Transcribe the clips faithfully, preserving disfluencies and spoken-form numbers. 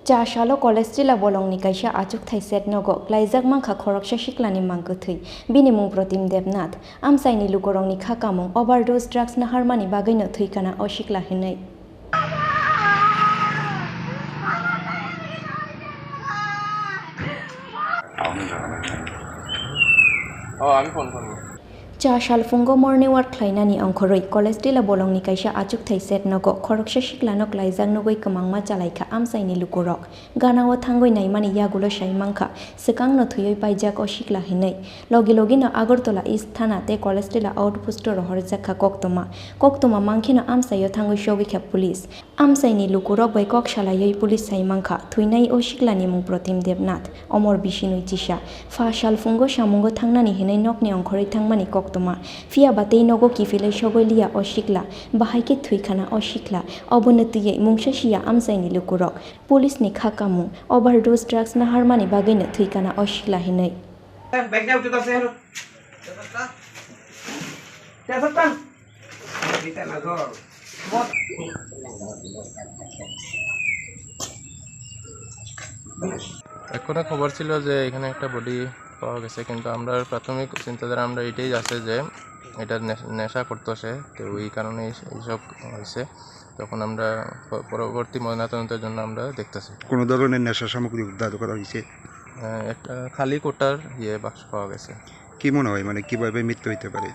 Cha salo Kolestila bolongni kaisa achukthai set nogo klaijak mankha khoroksa siklani mang kwthwi. Bini mung Protim Debnath. Amchaini lukurokni kha kamung overdose drugs naharmani bagwino thwi kana o sikla hinwi. Oh, ami phone phone. Cha salphungo morning walk khlainani ongkhorwi Kolestila bolongni kaisa achukthai set nogo khoroksa siklano klaijak nugwi kwmangma chalaikha amchaini lukurok. Ganao thangwi naimani yagulo sai mankha, swkangno thwiwi paijak o sikla hinwi. Logi logino Agartala East Thana tei Kolestila Outpost-o rohorjakha koktwma. Koktwma mankheno amchaio thangwi sogwikha police. Amchaini lukurok bai kok salaiwi police sai mankha, thwinai o siklani mung Protim Debnath, omor bisinwi chisa. Pha salphungo samungo thangnani hinwi nokni ongkhorwi thangmani koktwma. Phiya ba tei nogo kiphilwi sogwi liya o sikla, bahai khe thwi khana o sikla. Obono twiwi mungsa siya amchaini lukurok. Police ni kha kamung, overdose drugs naharmani bagwino thwi kana o sikla hinwi. এক্ষুনি খবর ছিল যে এখানে একটা বডি পাওয়া গেছে, কিন্তু আমরা প্রাথমিক চিন্তাধারা আমরা এটাই আছে যে এটা নেশ-, নেশা করতো সে, তো ওই কারণে এই-, এইসব হয়েছে। তখন আমরা প-, পরবর্তী ময়নাতদন্তের জন্য আমরা দেখতেছি। কোনো ধরনের নেশা সামগ্রী উদ্ধার করা হয়েছে? আহ, একটা খালি কোটার ইয়ে বাক্স পাওয়া গেছে। কি মনে হয়, মানে, কিভাবে মৃত্যু হইতে পারে?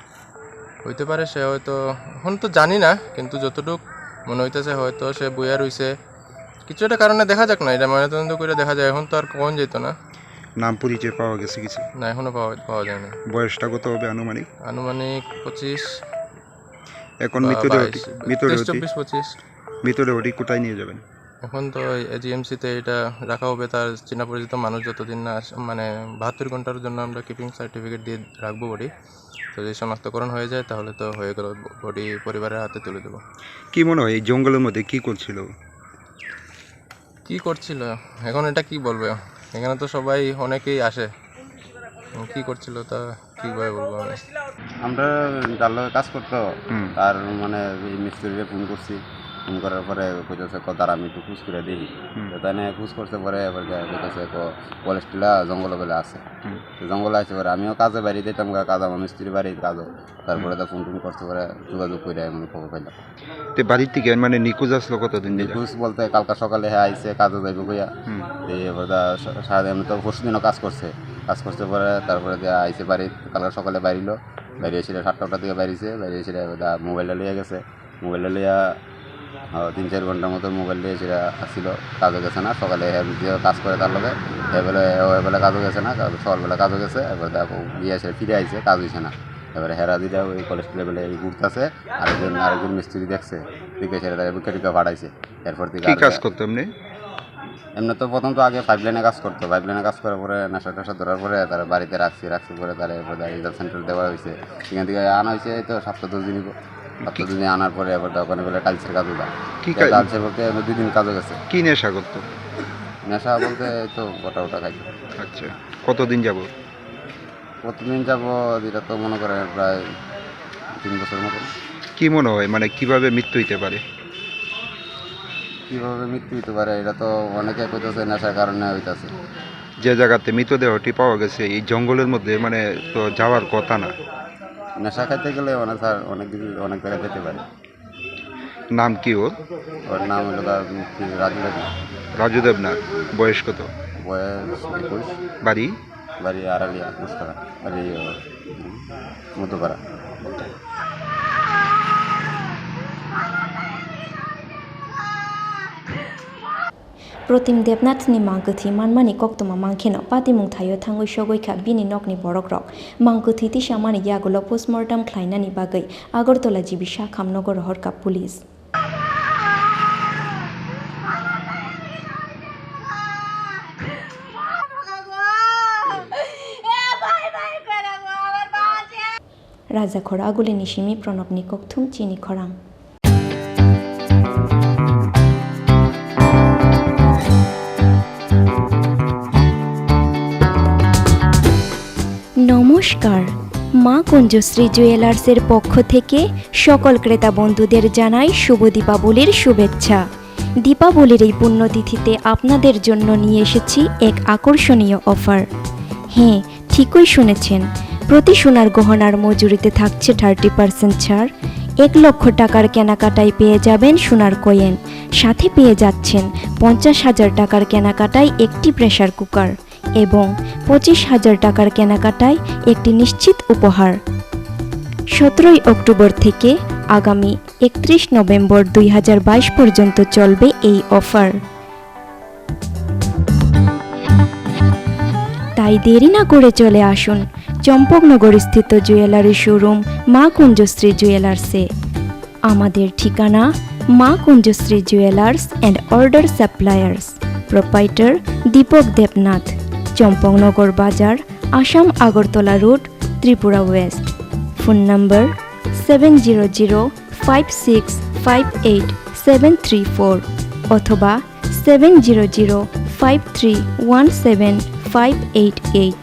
হইতে পারে সে হয়তো, এখন তো জানি না, কিন্তু যতটুক মনে হইতেছে হয়তো সে বইয়া রইছে। কিছু একটা কারণে দেখা যাক না, এটা ময়নাতদন্ত করে দেখা যায়, এখন তো আর কখন যেত না। নাম পরিচয় পাওয়া গেছে কিছু? না, এখনো পাওয়া, পাওয়া যায়নি। বয়সটা কত হবে আনুমানিক? আনুমানিক পঁচিশ এখন বা মৃতদেহটি, বাইশ, মৃতদেহটি, তেইশ, চব্বিশ, পঁচিশ। মৃতদেহটি কোথায় নিয়ে যাবেন? এখন তো এজিএমসিতে এটা রাখা হবে, তার চেনা পরিচিত মানুষ যতদিন না আস-, মানে, বাহাত্তর ঘন্টার জন্য আমরা কিপিং সার্টিফিকেট দিয়ে রাখবো বডি। তো যদি শনাক্তকরণ হয়ে যায়, তাহলে তো হয়ে গেল, ব-, বডি পরিবারের হাতে তুলে দেবো। কি মনে হয়, এই জঙ্গলের মধ্যে কি করছিল? কি করছিল? এখন এটা কি বলবে? এখানে তো সবাই, অনেকেই আসে। কি করছিল তা কিভাবে বলবো আমি? আমরা যার লগে কাজ করতো, হুম। তার মানে এই মিস্ত্রিরে ফোন করছি। ফোন করার পরে কইতেছে, "ক দাঁড়া, আমি একটু খোঁজ করে দেখি।" হুম। তো তাই না খোঁজ করতে পরে এবার যায় কইতেছে, "ক কলেজ টিলা জঙ্গল বেলা আছে।" হুম। তো জঙ্গলে আছে পরে আমিও কাজে বাইরে দিতাম গা, কাজ আমার মিস্ত্রি বাড়ির কাজও। তারপরে হুম। তো ফোন টোন করতে পরে যোগাযোগ করে এমন খবর পাইলাম। তে বাড়ির থেকে মানে নিখোঁজ আসলো কতদিন ধরে? নিখোঁজ বলতে কালকা সকালে হ্যাঁ আইছে, কাজে যাইবো কইয়া। হুম। এই এবার দা সা-, সারাদিন তো পরশু দিনও কাজ করছে। কাজ করতে পরে তারপরে যে আইছে বাড়ি, কালকা সকালে বাইরিলো। বাইরে এসে সাতটা আটটার দিকে বাইরিছে, বাইরে এসে এবার দা মোবাইলটা লইয়া গেছে। মোবাইলটা লইয়া, আহ, তিন চার ঘন্টার মতো মোবাইল লইয়া সেটা আসছিল, কাজে গেছে না। সকালে হ্যাঁ যে কাজ করে তার লগে, হ্যাঁ বলে, ও বলে কাজে গেছে না, কাজ, সকালবেলা কাজে গেছে, এবার দা গিয়ে এসে ফিরে আইছে, কাজ হইছে না। এবারে হেরা দিদা ওই কলেজ লেভেলে ঘুরতেছে, আরেকজন, আরেকজন মিস্ত্রি দেখছে, দেখে সেটা তারা বুকে টুকে ফাটাইছে। এরপর থেকে কি আর কাজ করতো এমনি? এমনি তো প্রথম তো আগে পাইপ লাইনে কাজ করতো, পাইপ লাইনে কাজ করার পরে নেশা টেশা ধরার পরে তারা বাড়িতে রাখছি, রাখছি পরে তারা এরপর রিজার্ভ সেন্টার দেওয়া হয়েছে, সেখান থেকে আনা হয়েছে এই তো সপ্তাহ দশ দিন, সপ্তাহ কি দশ দিন আনার পরে এবার দোকানে বলে টাইলসের কাজ উঠা। কি তো কাজ? টাইলসের বলতে এমনি দুই দিন কাজে গেছে। কি নেশা করতো? নেশা বলতে এই তো গোটা ওটা খাইতো। আচ্ছা, কতদিন যাবত? কতদিন যাবত? এটা তো মনে করেন প্রায় তিন বছর মতো। কি মনে হয়, মানে, কিভাবে মৃত্যু হইতে পারে? কিভাবে মৃত্যু হইতে পারে? এটা তো অনেকে কইতেছে নেশার কারণে হইতাছে। যে জায়গাতে মৃতদেহটি পাওয়া গেছে, এই জঙ্গলের মধ্যে, মানে, তো যাওয়ার কথা না। নেশা খাইতে গেলে অনেক, স্যার, অনেক কিছু, অনেক জায়গায় যেতে পারে। নাম কি ওর? ওর নাম হলো গা, কি, রাজু দেবনাথ। রাজু দেবনাথ। বয়স কত? বয়স একুশ। বাড়ি? বাড়ি আড়ালিয়া, মুস্তারা। আরে, ইয়ে, Madhyapara. Protim Debnath ni mang kwthwi manmani koktwma mankheno patimung thaio thangwi sogwi kha bini nokni borokrok. Mang kwthwi tisamani yagulo postmortem khlainani bagwi Agartala G B Sakham nogo rohorkha police. Raja Khora Agulini simi Pranabni kokthum chini khorang. নমস্কার, মা কুঞ্জশ্রী জুয়েলার্সের পক্ষ থেকে সকল ক্রেতা বন্ধুদের জানাই শুভ দীপাবলির শুভেচ্ছা। দীপাবলির এই পুণ্যতিথিতে আপনাদের জন্য নিয়ে এসেছি এক আকর্ষণীয় অফার। হ্যাঁ, ঠিকই শুনেছেন, প্রতি সোনার গহনার মজুরিতে থাকছে থার্টি পার্সেন্ট ছাড়। এক লক্ষ টাকার কেনাকাটায় পেয়ে যাবেন সোনার কয়েন, সাথে পেয়ে যাচ্ছেন পঞ্চাশ হাজার টাকার কেনাকাটায় একটি প্রেশার কুকার এবং পঁচিশ হাজার টাকার কেনাকাটায় একটি নিশ্চিত উপহার। সতেরোই অক্টোবর থেকে আগামী একত্রিশ নভেম্বর দুই হাজার বাইশ পর্যন্ত চলবে এই অফার। তাই দেরি না করে চলে আসুন চম্পকনগর স্থিত জুয়েলারি শোরুম মা কুঞ্জশ্রী জুয়েলার্সে। আমাদের ঠিকানা মা Kunjashree jewellers and order suppliers, proprietor Dipak Debnath, Champaknagar বাজার, Assam Agartala road, Tripura west. Phone number seven zero zero five six five eight seven three four অথবা seven zero zero five three one seven five eight eight.